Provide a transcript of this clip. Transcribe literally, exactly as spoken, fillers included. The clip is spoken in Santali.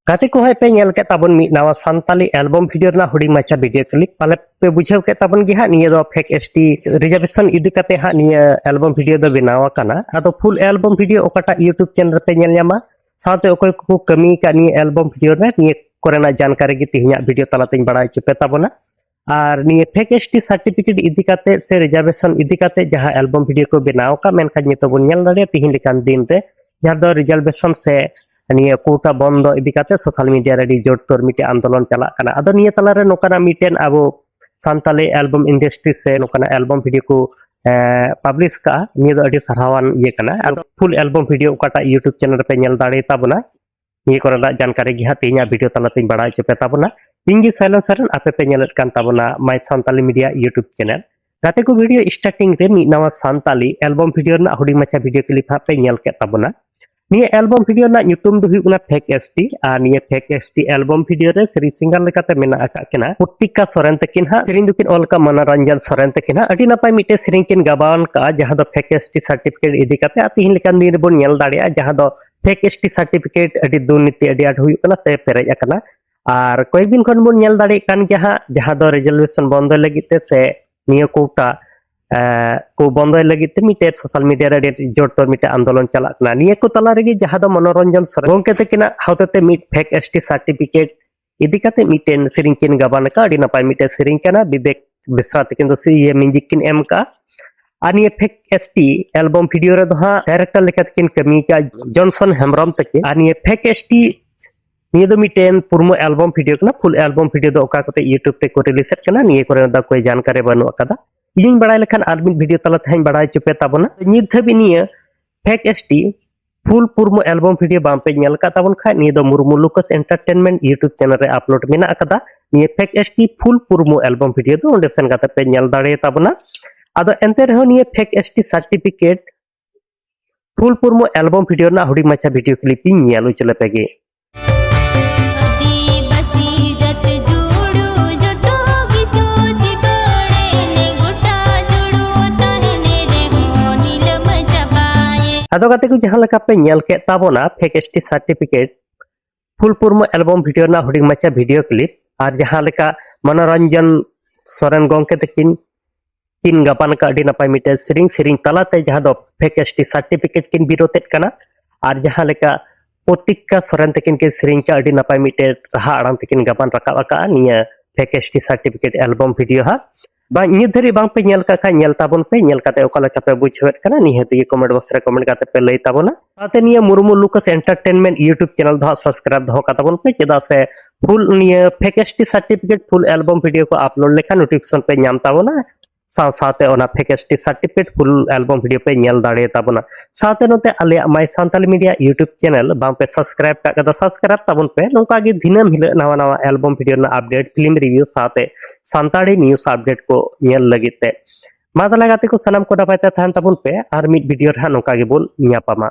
ᱜᱟᱛᱮ ᱠᱚ, ᱦᱟᱸᱜ ᱯᱮ ᱧᱮᱞ ᱠᱮᱫ ᱛᱟᱵᱚᱱ ᱢᱤᱫ ᱱᱟᱣᱟ ᱥᱟᱱᱛᱟᱞᱤ ᱮᱞᱵᱚᱢ ᱵᱷᱤᱰᱤᱭᱳ ᱨᱮᱱᱟᱜ ᱦᱩᱰᱤᱧ ᱢᱟᱪᱷᱟ ᱵᱷᱤᱰᱤᱭᱳ ᱠᱞᱤᱯ᱾ ᱯᱟᱞᱮ ᱯᱮ ᱵᱩᱡᱷᱟᱹᱣ ᱠᱮᱫ ᱛᱟᱵᱚᱱ ᱜᱮ ᱦᱟᱸᱜ, ᱱᱤᱭᱟᱹ ᱫᱚ ᱯᱷᱮᱠ ᱮᱥ ᱴᱤ ᱨᱤᱡᱟᱨᱵᱷᱮᱥᱚᱱ ᱤᱫᱤ ᱠᱟᱛᱮ ᱦᱟᱸᱜ ᱱᱤᱭᱟᱹ ᱮᱞᱵᱚᱢ ᱵᱷᱤᱰᱤᱭᱳ ᱫᱚ ᱵᱮᱱᱟᱣ ᱟᱠᱟᱱᱟ᱾ ᱟᱫᱚ ᱯᱷᱩᱞ ᱮᱞᱵᱚᱢ ᱵᱷᱤᱰᱤᱭᱳ ᱚᱠᱟᱴᱟᱜ YouTube ᱪᱮᱱᱮᱞ ᱨᱮᱯᱮ ᱧᱮᱞ ᱧᱟᱢᱟ, ᱥᱟᱶᱛᱮ ᱚᱠᱚᱭ ᱠᱚᱠᱚ ᱠᱟᱹᱢᱤ ᱟᱠᱟᱫ ᱱᱤᱭᱟᱹ ᱮᱞᱵᱚᱢ ᱵᱷᱤᱰᱤᱭᱳ ᱨᱮ, ᱱᱤᱭᱟᱹ ᱠᱚᱨᱮᱱᱟᱜ ᱡᱟᱱᱠᱟᱨᱤ ᱜᱮ ᱛᱮᱦᱮᱧᱟᱜ ᱵᱷᱤᱰᱤᱭᱳ ᱛᱟᱞᱟᱛᱮᱧ ᱵᱟᱲᱟᱭ ᱦᱚᱪᱚ ᱯᱮ ᱛᱟᱵᱚᱱᱟ᱾ ᱟᱨ ᱱᱤᱭᱟᱹ ᱯᱷᱮᱠ ᱮᱥ ᱴᱤ ᱥᱟᱨᱴᱤᱯᱷᱤᱠᱮᱴ ᱤᱫᱤ ᱠᱟᱛᱮ ᱥᱮ ᱨᱤᱡᱟᱨᱵᱷᱮᱥᱚᱱ ᱤᱫᱤ ᱠᱟᱛᱮ ᱡᱟᱦᱟᱸ ᱮᱞᱵᱚᱢ ᱵᱷᱤᱰᱤᱭᱳ ᱠᱚ ᱵᱮᱱᱟᱣ ᱟᱠᱟᱫ, ᱢᱮᱱᱠᱷᱟᱱ ᱱᱤᱛᱚᱜ ᱵᱚᱱ ᱧᱮᱞ ᱫᱟᱲᱮᱭᱟᱜᱼᱟ ᱛᱤᱦᱤᱧ ᱞᱮᱠᱟᱱ ᱫᱤᱱ ᱨᱮ, ᱡᱟᱦᱟᱸ ᱫᱚ ᱨᱤᱡᱟᱨᱵᱷᱮᱥᱚᱱ ᱥᱮ ᱱᱤᱭᱟᱹ ᱠᱳᱴᱟ ᱵᱚᱱᱫᱚ ᱤᱫᱤ ᱠᱟᱛᱮ ᱥᱳᱥᱟᱞ ᱢᱤᱰᱤᱭᱟ ᱨᱮ ᱟᱹᱰᱤ ᱡᱳᱨᱛᱳᱨ ᱢᱤᱫᱴᱮᱱ ᱟᱱᱫᱳᱞᱚᱱ ᱪᱟᱞᱟᱜ ᱠᱟᱱᱟ᱾ ᱟᱫᱚ ᱱᱤᱭᱟᱹ ᱛᱟᱞᱟᱨᱮ ᱱᱚᱝᱠᱟᱱᱟᱜ ᱢᱤᱫᱴᱮᱱ ᱟᱵᱚ ᱥᱟᱱᱛᱟᱞᱤ ᱮᱞᱵᱚᱢ ᱤᱱᱰᱟᱥᱴᱨᱤ ᱥᱮ ᱱᱚᱝᱠᱟᱱᱟᱜ ᱮᱞᱵᱚᱢ ᱵᱷᱤᱰᱤᱭᱳ ᱠᱚ ᱯᱟᱵᱽᱞᱤᱥ ᱠᱟᱜᱼᱟ, ᱱᱤᱭᱟᱹ ᱫᱚ ᱟᱹᱰᱤ ᱥᱟᱨᱦᱟᱣᱟᱱ ᱤᱭᱟᱹ ᱠᱟᱱᱟ᱾ ᱟᱫᱚ ᱯᱷᱩᱞ ᱮᱞᱵᱚᱢ ᱵᱷᱤᱰᱤᱭᱳ ᱚᱠᱟᱴᱟᱜ YouTube ᱪᱮᱱᱮᱞ ᱨᱮᱯᱮ ᱧᱮᱞ ᱫᱟᱲᱮ ᱛᱟᱵᱚᱱᱟ, ᱱᱤᱭᱟᱹ ᱠᱚᱨᱮᱱᱟᱜ ᱡᱟᱱᱠᱟᱨᱤ ᱜᱮ ᱦᱟᱸᱜ ᱛᱮᱦᱮᱧᱟᱜ ᱵᱷᱤᱰᱤᱭᱳ ᱛᱟᱞᱟᱛᱮᱧ ᱵᱟᱲᱟᱭ ᱦᱚᱪᱚ ᱯᱮ ᱛᱟᱵᱚᱱᱟ᱾ ᱤᱧ ᱜᱮ ᱥᱟᱭᱞᱚᱱ ᱥᱚᱨᱮᱱ, ᱟᱯᱮ ᱯᱮ ᱧᱮᱞᱮᱫ ᱠᱟᱱ ᱛᱟᱵᱚᱱᱟ ᱢᱟᱭ ᱥᱟᱱᱛᱟᱞᱤ ᱢᱤᱰᱤᱭᱟ YouTube ᱪᱮᱱᱮᱞ᱾ ᱜᱟᱛᱮ ᱠᱚ, ᱵᱷᱤᱰᱤᱭᱳ ᱥᱴᱟᱨᱴᱤᱝ ᱨᱮ ᱢᱤᱫ ᱱᱟᱣᱟ ᱥᱟᱱᱛᱟᱞᱤ ᱮᱞᱵᱚᱢ ᱵᱷᱤᱰᱤᱭᱳ ᱨᱮᱱᱟᱜ ᱦᱩᱰᱤᱧ ᱢᱟᱪᱷᱟ ᱵᱷᱤᱰᱤᱭᱳ ᱠᱞᱤᱯ ᱦᱟᱸᱜ ᱯᱮ ᱧᱮᱞ ᱠᱮᱫ ᱛᱟᱵᱚᱱᱟ᱾ ᱱᱤᱭᱟᱹ ᱮᱞᱵᱚᱢ ᱵᱷᱤᱰᱤᱭᱳ ᱨᱮᱱᱟᱜ ᱧᱩᱛᱩᱢ ᱫᱚ ᱦᱩᱭᱩᱜ ᱠᱟᱱᱟ ᱯᱷᱮᱠ ᱮᱥ ᱴᱤ᱾ ᱟᱨ ᱱᱤᱭᱟᱹ fake S T album video ᱨᱮ ᱥᱮᱨᱮᱧ ᱥᱤᱝᱜᱟᱨ ᱞᱮᱠᱟᱛᱮ ᱢᱮᱱᱟᱜ ᱟᱠᱟᱫ ᱠᱤᱱᱟ ᱯᱨᱚᱛᱤᱠᱟ ᱥᱚᱨᱮᱱ ᱛᱟᱹᱠᱤᱱ ᱦᱟᱸᱜ᱾ ᱥᱮᱨᱮᱧ ᱫᱚᱠᱤᱱ ᱚᱞ ᱟᱠᱟᱫ ᱢᱟᱱᱟᱨᱚᱧᱡᱚᱱ ᱥᱚᱨᱮᱱ ᱛᱟᱹᱠᱤᱱ ᱦᱟᱸᱜ᱾ ᱟᱹᱰᱤ ᱱᱟᱯᱟᱭ ᱢᱤᱫᱴᱮᱱ ᱥᱮᱨᱮᱧ ᱠᱤᱱ ᱜᱟᱵᱟᱣ ᱟᱠᱟᱫᱼᱟ, ᱡᱟᱦᱟᱸ ᱫᱚ ᱯᱷᱮᱠ ᱮᱥ ᱴᱤ ᱥᱟᱨᱴᱤᱯᱷᱤᱠᱮᱴ ᱤᱫᱤ ᱠᱟᱛᱮ᱾ ᱟᱨ ᱛᱤᱦᱤᱧ ᱞᱮᱠᱟᱱ ᱫᱤᱱ ᱨᱮᱵᱚᱱ ᱧᱮᱞ ᱫᱟᱲᱮᱭᱟᱜᱼᱟ, ᱡᱟᱦᱟᱸ ᱫᱚ ᱯᱷᱮᱠ ᱮᱥ ᱴᱤ ᱥᱟᱨᱴᱤᱯᱷᱤᱠᱮᱴ ᱟᱹᱰᱤ ᱫᱩᱨᱱᱤᱛᱤ ᱟᱹᱰᱤ ᱟᱸᱴ ᱦᱩᱭᱩᱜ ᱠᱟᱱᱟ ᱥᱮ ᱯᱮᱨᱮᱡ ᱟᱠᱟᱱᱟ᱾ ᱟᱨ ᱠᱚᱭᱮᱠ ᱫᱤᱱ ᱠᱷᱚᱱ ᱵᱚᱱ ᱧᱮᱞ ᱫᱟᱲᱮᱭᱟᱜ ᱠᱟᱱ ᱜᱮᱭᱟ ᱦᱟᱸᱜ, ᱡᱟᱦᱟᱸ ᱫᱚ ᱨᱤᱡᱟᱨᱵᱷᱮᱥᱚᱱ ᱵᱚᱱᱫᱚᱭ ᱞᱟᱹᱜᱤᱫ ᱛᱮ ᱥᱮ ᱱᱤᱭᱟᱹ ᱠᱳᱴᱟ ᱮ, ᱠᱚ ᱵᱚᱱᱫᱚᱭ ᱞᱟᱹᱜᱤᱫ ᱛᱮ ᱢᱤᱫᱴᱮᱡ ᱥᱳᱥᱟᱞ ᱢᱤᱰᱤᱭᱟ ᱨᱮ ᱟᱹᱰᱤ ᱡᱳᱨᱛᱳᱨ ᱢᱤᱫᱴᱮᱡ ᱟᱱᱫᱳᱞᱚᱱ ᱪᱟᱞᱟᱜ ᱠᱟᱱᱟ᱾ ᱱᱤᱭᱟᱹ ᱠᱚ ᱛᱟᱞᱟ ᱨᱮᱜᱮ ᱡᱟᱦᱟᱸ ᱫᱚ ᱢᱚᱱᱳᱨᱚᱧᱡᱚᱱ ᱥᱚᱨᱮᱱ ᱜᱚᱢᱠᱮ ᱛᱟᱹᱠᱤᱱᱟᱜ ᱦᱚᱛᱮᱛᱮ ᱢᱤᱫ ᱯᱷᱮᱠ ᱮᱥ ᱴᱤ ᱥᱟᱨᱴᱤᱯᱷᱤᱠᱮᱴ ᱤᱫᱤ ᱠᱟᱛᱮ ᱢᱤᱫᱴᱮᱱ ᱥᱮᱨᱮᱧ ᱠᱤᱱ ᱜᱟᱵᱟᱱ ᱟᱠᱟᱫᱼᱟ᱾ ᱟᱹᱰᱤ ᱱᱟᱯᱟᱭ ᱢᱤᱫᱴᱮᱱ ᱥᱮᱨᱮᱧ ᱠᱟᱱᱟ᱾ ᱵᱤᱵᱮᱠ ᱵᱮᱥᱨᱟ ᱛᱟᱹᱠᱤᱱ ᱫᱚ ᱥᱮ ᱤᱭᱟᱹ ᱢᱤᱣᱡᱤᱠ ᱠᱤᱱ ᱮᱢ ᱟᱠᱟᱫᱼᱟ᱾ ᱟᱨ ᱱᱤᱭᱟᱹ fake S T album video ᱨᱮᱫᱚ ᱦᱟᱸᱜ ᱰᱟᱭᱨᱮᱠᱴᱚᱨ ᱞᱮᱠᱟ ᱛᱮᱠᱤᱱ ᱠᱟᱹᱢᱤ ᱟᱠᱟᱫᱼᱟ ᱡᱚᱱᱥᱚᱱ ᱦᱮᱢᱵᱨᱚᱢ ᱛᱟᱹᱠᱤᱱ᱾ ᱟᱨ ᱱᱤᱭᱟᱹ ᱯᱷᱮᱠ ᱮᱥ ᱴᱤ ᱱᱤᱭᱟᱹ ᱫᱚ ᱢᱤᱫᱴᱮᱱ ᱯᱩᱨᱢᱚ ᱮᱞᱵᱚᱢ ᱵᱷᱤᱰᱤᱭᱳ ᱠᱟᱱᱟ᱾ ᱯᱷᱩᱞ ᱮᱞᱵᱚᱢ ᱵᱷᱤᱰᱤᱭᱳ ᱫᱚ ᱚᱠᱟ ᱠᱚᱛᱮ YouTube ᱛᱮᱠᱚ ᱨᱤᱞᱤᱡᱮᱫ ᱠᱟᱱᱟ, ᱱᱤᱭᱟᱹ ᱠᱚᱨᱮ ᱫᱚ ᱚᱠᱚᱭ ᱡᱟᱱᱠᱟᱨᱤ ᱵᱟᱹᱱᱩᱜ ᱟᱠᱟᱫᱟ᱾ ᱤᱧᱤᱧ ᱵᱟᱲᱟᱭ ᱞᱮᱠᱷᱟᱱ ᱟᱨ ᱢᱤᱫ ᱵᱷᱤᱰᱤᱭᱳ ᱛᱟᱞᱟ ᱛᱮᱦᱟᱸᱜ ᱤᱧ ᱵᱟᱲᱟᱭ ᱦᱚᱪᱚ ᱯᱮ ᱛᱟᱵᱚᱱᱟ᱾ ᱱᱤᱛ ᱫᱷᱟᱹᱵᱤᱡ ᱱᱤᱭᱟᱹ ᱯᱷᱮᱠ ᱮᱥ ᱴᱤ ᱯᱷᱩᱞ ᱯᱩᱨᱢᱚ ᱮᱞᱵᱚᱢ ᱵᱷᱤᱰᱤᱭᱳ ᱵᱟᱝ ᱯᱮ ᱧᱮᱞ ᱟᱠᱟᱫ ᱛᱟᱵᱚᱱ ᱠᱷᱟᱡ, ᱱᱤᱭᱟᱹ ᱫᱚ ᱢᱩᱨᱢᱩ ᱞᱩᱠᱟᱥ ᱮᱱᱴᱟᱨᱴᱮᱱᱢᱮᱱᱴ YouTube ᱪᱮᱱᱮᱞ ᱨᱮ ᱟᱯᱞᱳᱰ ᱢᱮᱱᱟᱜ ᱟᱠᱟᱫᱟ᱾ ᱱᱤᱭᱟᱹ ᱯᱷᱮᱠ ᱮᱥ ᱴᱤ ᱯᱷᱩᱞ ᱯᱩᱨᱢᱚ ᱮᱞᱵᱚᱢ ᱵᱷᱤᱰᱤᱭᱳ ᱫᱚ ᱚᱸᱰᱮ ᱥᱮᱱ ᱠᱟᱛᱮ ᱯᱮ ᱧᱮᱞ ᱫᱟᱲᱮ ᱛᱟᱵᱚᱱᱟ᱾ ᱟᱫᱚ ᱮᱱᱛᱮ ᱨᱮᱦᱚᱸ ᱱᱤᱭᱟᱹ ᱯᱷᱮᱠ ᱮᱥ ᱴᱤ ᱥᱟᱨᱴᱤᱯᱷᱤᱠᱮᱴ ᱯᱷᱩᱞ ᱯᱩᱨᱢᱚ ᱮᱞᱵᱚᱢ ᱵᱷᱤᱰᱤᱭᱳ ᱨᱮᱱᱟᱜ ᱦᱩᱰᱤᱧ ᱢᱟᱪᱷᱟ ᱵᱷᱤᱰᱤᱭᱳ ᱠᱞᱤᱯ ᱤᱧ ᱧᱮᱞ ᱦᱚᱪᱚ ᱞᱮᱯᱮ ᱜᱮ᱾ ᱟᱹᱫᱤᱵᱟᱹᱥᱤ ᱡᱟᱹᱛ ᱡᱩᱲᱩ ᱡᱚᱛᱚ ᱜᱮᱪᱚ ᱥᱤᱵᱟᱹᱲᱮ ᱱᱮ ᱜᱚᱴᱟ ᱡᱩᱲᱩ ᱛᱟᱦᱮᱱ ᱨᱮᱦᱚᱸ ᱱᱤᱞᱟᱹᱢ ᱪᱟᱵᱟᱭᱮ᱾ ᱟᱫᱚ ᱜᱟᱛᱮ ᱠᱚ, ᱡᱟᱦᱟᱸ ᱞᱮᱠᱟ ᱯᱮ ᱧᱮᱞ ᱠᱮᱫ ᱛᱟᱵᱚᱱᱟ ᱯᱷᱮᱠ ᱮᱥ ᱴᱤ ᱥᱟᱨᱴᱤᱯᱷᱤᱠᱮᱴ, ᱯᱷᱩᱞ ᱯᱩᱨᱢᱚ ᱮᱞᱵᱚᱢ ᱵᱷᱤᱰᱤᱭᱳ ᱨᱮᱱᱟᱜ ᱦᱩᱰᱤᱧ ᱢᱟᱪᱷᱟ ᱵᱷᱤᱰᱤᱭᱳ ᱠᱞᱤᱯ, ᱟᱨ ᱡᱟᱦᱟᱸ ᱞᱮᱠᱟ ᱢᱚᱱᱳᱨᱚᱧᱡᱚᱱ ᱥᱚᱨᱮᱱ ᱜᱚᱢᱠᱮ ᱛᱟᱹᱠᱤᱱ ᱠᱤᱱ ᱜᱟᱵᱟᱱ ᱟᱠᱟᱫ ᱟᱹᱰᱤ ᱱᱟᱯᱟᱭ ᱢᱤᱫᱴᱮᱱ ᱥᱮᱨᱮᱧ, ᱥᱮᱨᱮᱧ ᱛᱟᱞᱟᱛᱮ ᱡᱟᱦᱟᱸ ᱫᱚ ᱯᱷᱮᱠ ᱮᱥ ᱴᱤ ᱥᱟᱨᱴᱤᱯᱷᱤᱠᱮᱴ ᱠᱤᱱ ᱵᱤᱨᱳᱫᱮᱫ ᱠᱟᱱᱟ, ᱟᱨ ᱡᱟᱦᱟᱸ ᱞᱮᱠᱟ ᱯᱨᱚᱛᱤᱠᱠᱟ ᱥᱚᱨᱮᱱ ᱛᱟᱹᱠᱤᱱ ᱠᱤᱱ ᱥᱮᱨᱮᱧ ᱠᱟᱜ ᱟᱹᱰᱤ ᱱᱟᱯᱟᱭ ᱢᱤᱫᱴᱮᱱ ᱨᱟᱦᱟ ᱟᱲᱟᱝ ᱛᱮᱠᱤᱱ ᱜᱟᱵᱟᱱ ᱨᱟᱠᱟᱵ ᱟᱠᱟᱫᱼᱟ ᱱᱤᱭᱟᱹ fake S T certificate album video ᱦᱟᱸᱜ᱾ ᱵᱟᱝ ᱱᱤᱛ ᱫᱷᱟᱹᱨᱤᱡ ᱵᱟᱝ ᱯᱮ ᱧᱮᱞ ᱠᱟᱜ ᱠᱷᱟᱱ, ᱧᱮᱞ ᱛᱟᱵᱚᱱ ᱯᱮ, ᱧᱮᱞ ᱠᱟᱛᱮ ᱚᱠᱟ ᱞᱮᱠᱟ ᱯᱮ ᱵᱩᱡᱷᱟᱹᱣᱮᱫ ᱠᱟᱱᱟ ᱱᱤᱦᱟᱹᱛ ᱜᱮ ᱠᱚᱢᱮᱱᱴ ᱵᱚᱠᱥ ᱨᱮ ᱠᱚᱢᱮᱱᱴ ᱠᱟᱛᱮ ᱯᱮ ᱞᱟᱹᱭ ᱛᱟᱵᱚᱱᱟ᱾ ᱥᱟᱶᱛᱮ ᱱᱤᱭᱟᱹ ᱢᱩᱨᱢᱩ ᱞᱩᱠᱟᱥ ᱮᱱᱴᱟᱨᱴᱮᱱᱢᱮᱱᱴ ᱭᱩᱴᱩᱵᱽ ᱪᱮᱱᱮᱞ ᱫᱚ ᱦᱟᱸᱜ ᱥᱟᱵᱥᱠᱨᱟᱭᱤᱵ ᱫᱚᱦᱚ ᱠᱟᱛᱟ ᱵᱚᱱ ᱯᱮ, ᱪᱮᱫᱟᱜ ᱥᱮ ᱯᱷᱩᱞ ᱱᱤᱭᱟᱹ ᱯᱷᱮᱠ ᱮᱥ ᱴᱤ ᱥᱟᱨᱴᱤᱯᱷᱤᱠᱮᱴ ᱯᱷᱩᱞ ᱮᱞᱵᱚᱢ ᱵᱷᱤᱰᱤᱭᱳ ᱠᱚ ᱟᱯᱞᱳᱰ ᱞᱮᱠᱷᱟᱱ ᱱᱳᱴᱤᱯᱷᱤᱠᱮᱥᱚᱱ ᱯᱮ ᱧᱟᱢ ᱛᱟᱵᱚᱱᱟ᱾ ᱥᱟᱶ ᱥᱟᱶᱛᱮ ᱚᱱᱟ ᱯᱷᱮᱠ ᱮᱥ ᱴᱤ ᱥᱟᱨᱴᱤᱯᱷᱤᱠᱮᱴ ᱯᱷᱩᱞ ᱮᱞᱵᱚᱢ ᱵᱷᱤᱰᱤᱭᱳ ᱯᱮ ᱧᱮᱞ ᱫᱟᱲᱮ ᱛᱟᱵᱚᱱᱟ᱾ ᱥᱟᱶᱛᱮ ᱱᱚᱛᱮ ᱟᱞᱮᱭᱟᱜ ᱢᱟᱭ ᱥᱟᱱᱛᱟᱞᱤ ᱢᱤᱰᱤᱭᱟ ᱭᱩᱴᱩᱵᱽ ᱪᱮᱱᱮᱞ ᱵᱟᱝ ᱯᱮ ᱥᱟᱵᱥᱠᱨᱟᱭᱤᱵ ᱠᱟᱜ ᱠᱟᱫᱟ, ᱥᱟᱵᱥᱠᱨᱟᱭᱤᱵ ᱛᱟᱵᱚᱱ ᱯᱮ᱾ ᱱᱚᱝᱠᱟ ᱜᱮ ᱫᱤᱱᱟᱹᱢ ᱦᱤᱞᱳᱜ ᱱᱟᱣᱟ ᱱᱟᱣᱟ ᱮᱞᱵᱚᱢ ᱵᱷᱤᱰᱤᱭᱳ ᱨᱮᱱᱟᱜ ᱟᱯᱰᱮᱴ, ᱯᱷᱤᱞᱢ ᱨᱤᱵᱷᱤᱭᱩ ᱥᱟᱶᱛᱮ ᱥᱟᱱᱛᱟᱲᱤ ᱱᱤᱭᱩᱡᱽ ᱟᱯᱰᱮᱴ ᱠᱚ ᱧᱮᱞ ᱞᱟᱹᱜᱤᱫ ᱛᱮ᱾ ᱢᱟ ᱛᱟᱦᱚᱞᱮ ᱜᱟᱛᱮ ᱠᱚ, ᱥᱟᱱᱟᱢ ᱠᱚ ᱱᱟᱯᱟᱭ ᱛᱮ ᱛᱟᱦᱮᱱ ᱛᱟᱵᱚᱱ ᱯᱮ, ᱟᱨ ᱢᱤᱫ ᱵᱷᱤᱰᱤᱭᱳ ᱨᱮ ᱦᱟᱸᱜ ᱱᱚᱝᱠᱟ ᱜᱮᱵᱚᱱ ᱧᱟᱯᱟᱢᱟ᱾